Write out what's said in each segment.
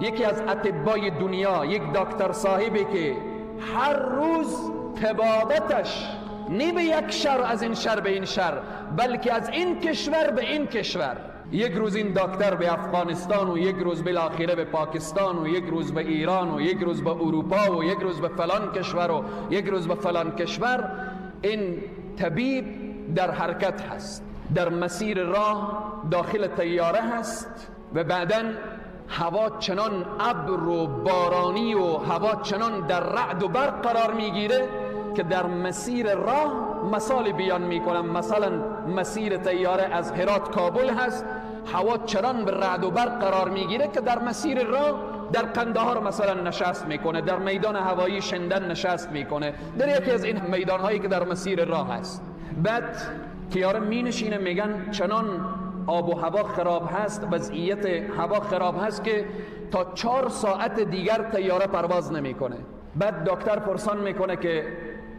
یکی از اطبای دنیا، یک دکتر صاحبی که هر روز طبابتش نه به یک شهر از این شهر به این شهر، بلکه از این کشور به این کشور. یک روز این دکتر به افغانستان و یک روز بالاخره به پاکستان و یک روز به ایران و یک روز به اروپا و یک روز به فلان کشور و یک روز به فلان کشور. این طبیب در حرکت هست، در مسیر راه داخل طیاره هست و بعداً هوا چنان ابر و بارانی و هوا چنان در رعد و برق قرار میگیره که در مسیر راه مثال بیان میکنم. مثلا مسیر طیاره از هرات کابل هست، هوا چنان به رعد و برق قرار میگیره که در مسیر راه در قندهار مثلا نشست میکنه، در میدان هوایی شندن نشست میکنه، در یکی از این میدان هایی که در مسیر راه هست. بعد طیاره مینشینه، میگن چنان آب و هوا خراب هست، وضعیت هوا خراب هست که تا 4 ساعت دیگر طیاره پرواز نمیکنه. بعد دکتر پرسان میکنه که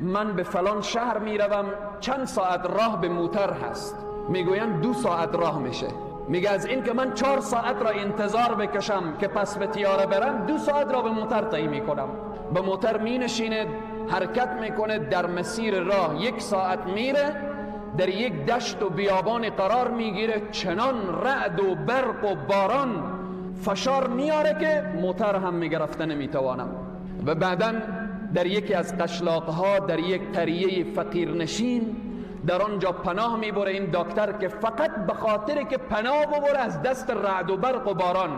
من به فلان شهر میروم، چند ساعت راه به موتر هست؟ میگوین 2 ساعت راه میشه. میگه از این که من 4 ساعت را انتظار بکشم که پس به طیاره برم، 2 ساعت را به موتر طی میکنم. به موتر مینشینه، حرکت میکنه، در مسیر راه 1 ساعت میره، در یک دشت و بیابان قرار میگیره، چنان رعد و برق و باران فشار میاره که موتر هم میگرفته نمیتوانم. و بعدا در یکی از قشلاقها، در یک قریه فقیرنشین، در آنجا پناه میبره این دکتر که فقط به خاطر که پناه ببره از دست رعد و برق و باران.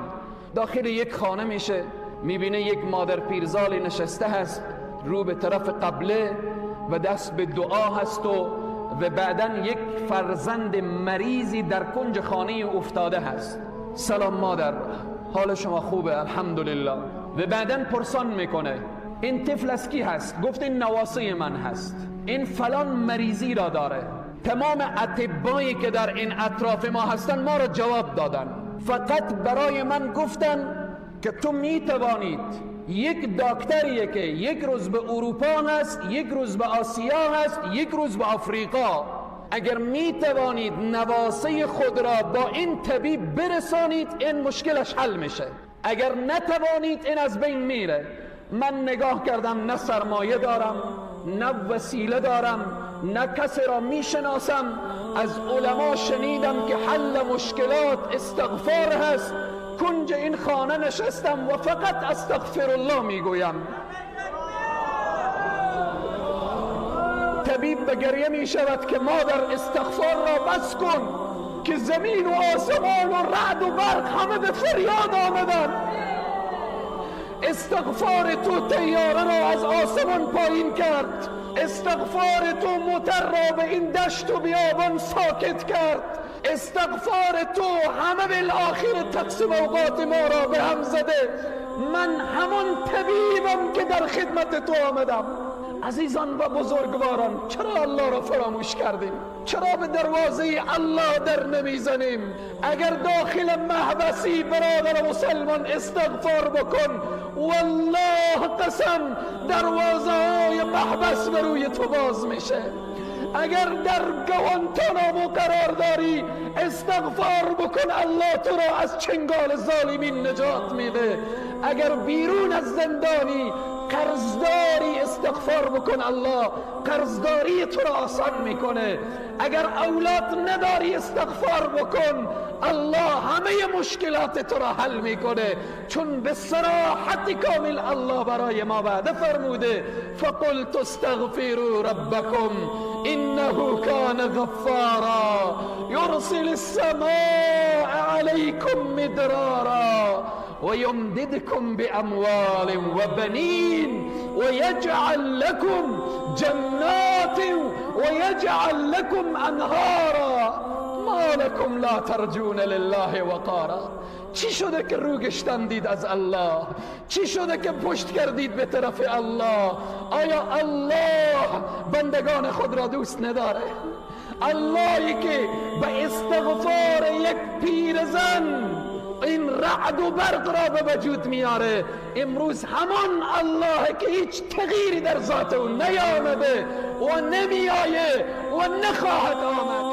داخل یک خانه میشه، میبینه یک مادر پیرزال نشسته هست، رو به طرف قبله و دست به دعا هست و بعدا یک فرزند مریضی در کنج خانه افتاده هست. سلام مادر، حال شما خوبه؟ الحمدلله. و بعدا پرسان میکنه این طفل از کی هست؟ گفت این نواسه من هست، این فلان مریضی را داره. تمام اطبایی که در این اطراف ما هستن ما را جواب دادن، فقط برای من گفتن که تو میتوانید یک دکتریه که یک روز به اروپا هست، یک روز به آسیا هست، یک روز به آفریقا، اگر میتوانید نواسه خود را با این طبیب برسانید این مشکلش حل میشه، اگر نتوانید این از بین میره. من نگاه کردم، نه سرمایه دارم، نه وسیله دارم، نه کسی را میشناسم. از علما شنیدم که حل مشکلات استغفار هست. کنج این خانه نشستم و فقط استغفر الله میگویم. طبیب به گریه میشود که مادر استغفار را بس کن که زمین و آسمان و رعد و برق همه به فریاد آمدن. استغفار تو طیاره را از آسمان پایین کرد، استغفار تو موتر را به این دشت و بیابان ساکت کرد، استغفار تو همه بالآخر تقسیم اوقات ما را به هم زده. من همون طبیبم که در خدمت تو آمدم. عزیزان و بزرگواران، چرا الله را فراموش کردیم؟ چرا به دروازه الله در نمیزنیم؟ اگر داخل محبسی برادر مسلمان استغفار بکن، والله قسم دروازه های محبس به روی تو باز میشه. اگر در گوانتانامو قرار داری استغفار بکن، الله تو را از چنگال ظالمین نجات میده. اگر بیرون از زندانی قرضداری استغفار بکن، الله قرضداری تو را آسان میکنه. اگر اولاد نداری استغفار بکن، الله همه مشکلات تو را حل میکنه. چون به صراحت کامل الله برای ما وعده فرموده فقلت استغفروا ربکم انه کان غفارا یرسل السماء علیکم مدرارا ويمددكم بأموال وبنين ويجعل لكم جنات ويجعل لكم أنهارا ما لكم لا ترجون لله وقارا. چی شده که رو گشتندید از الله؟ چی شده که پشت کردید به طرف الله؟ آیا الله بندگان خود را دوست نداره؟ اللهی که به استغفار یک پیرزن این رعد و برق را به وجود میاره، امروز همان الله که هیچ تغییری در ذات او نیامده و نمیآیه و نخواهد آمد.